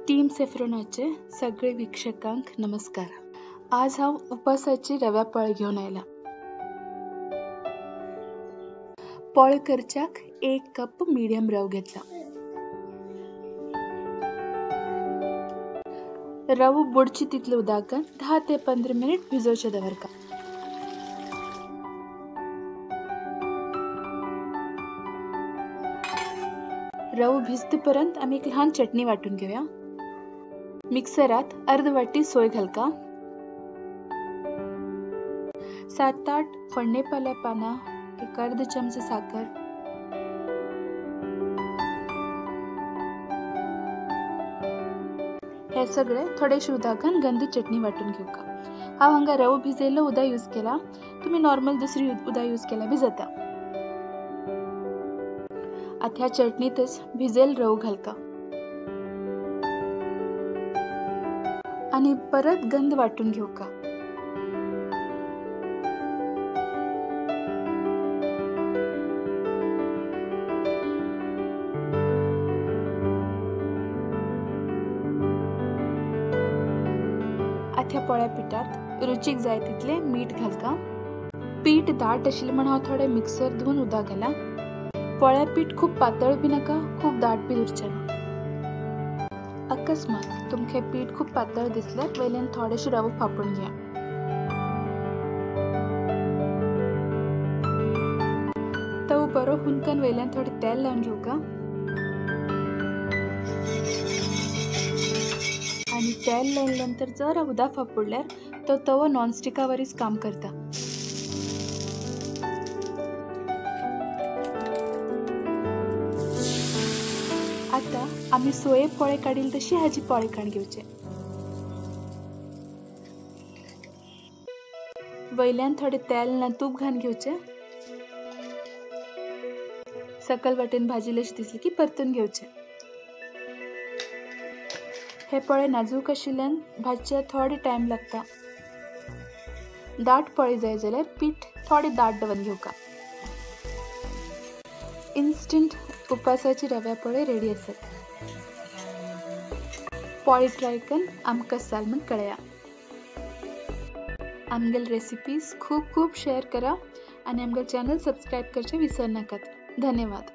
Team सेफ्रोनाचे सगळे वीक्षकांक नमस्कार। आज हांव उपासाची रव्या पोळे घेवन आयला। पोळे करच्याक 1 कप मीडियम रव घेतला। रव बुडची तितले उदकान 10 ते 15 मिनिट भिजोवचे दवरका। रव भिजतपर्यंत आमी एक ल्हान चटणी वाटून घेऊया। मिक्सरात अर्ध वाटी सोय घालका, 7-8 फण्णे पाल्या पाना, एक अर्ध चमचा साखर, हे सगळे थोडेशे उदकान गंध चटणी वाटून घेवका। हांव हांगा रव भिजयल्लो उदक यूज केला, तुम्ही नॉर्मल दुसरी उदक यूज केला बी जाता। आता ह्या चटणीतच भिजेल रव घालका आणि परत गंध वाटून घेवका। आता ह्या पोळ्या पिठात रुचीक जाय तितले मीठ घालका। पीठ दाट आशिल्लें म्हण हांव थोडे मिक्सर धुवन उदक घाला। पोळ्या पीठ खूब पातळ बी नाका, खूब दाट बी उरचें ना। अकस्मात तुमकां पीठ खूब पातळ दिसल्यार वयल्यान थोडेशें रवो फापून घेया। तव बरो हुनकन वयल्यान थोडें तेल लावन घेवका आनी तेल लायले नंतर जरा उदक फापुडल्यार तो तवो नॉनस्टिका वरीच काम करता। आता आमी सोये पोळे काडील तशी हाजी पोळे काण घेवचे। वयल्यान थोडे तेल ना तूप घालून घेवचे। सकल वाटेन भाजिलेशी दिसली की परतून घेवचे। हे पोळे नाजूक आशिल्ल्यान भाजचे थोडे टायम लागता। दाट पोळे जाय जाल्यार पीठ थोडे दाट दवरून घेवका। इन्स्टंट उपासाची रव्या पोळे रेडी आसात। पोळे ट्राय करून आमकां कशें जालें म्हूण कळया। आमगेले रेसिपीज खूब खूब शेअर करा आनी आमगेले चॅनल सबस्क्रायब करचें विसर नाकात। धन्यवाद।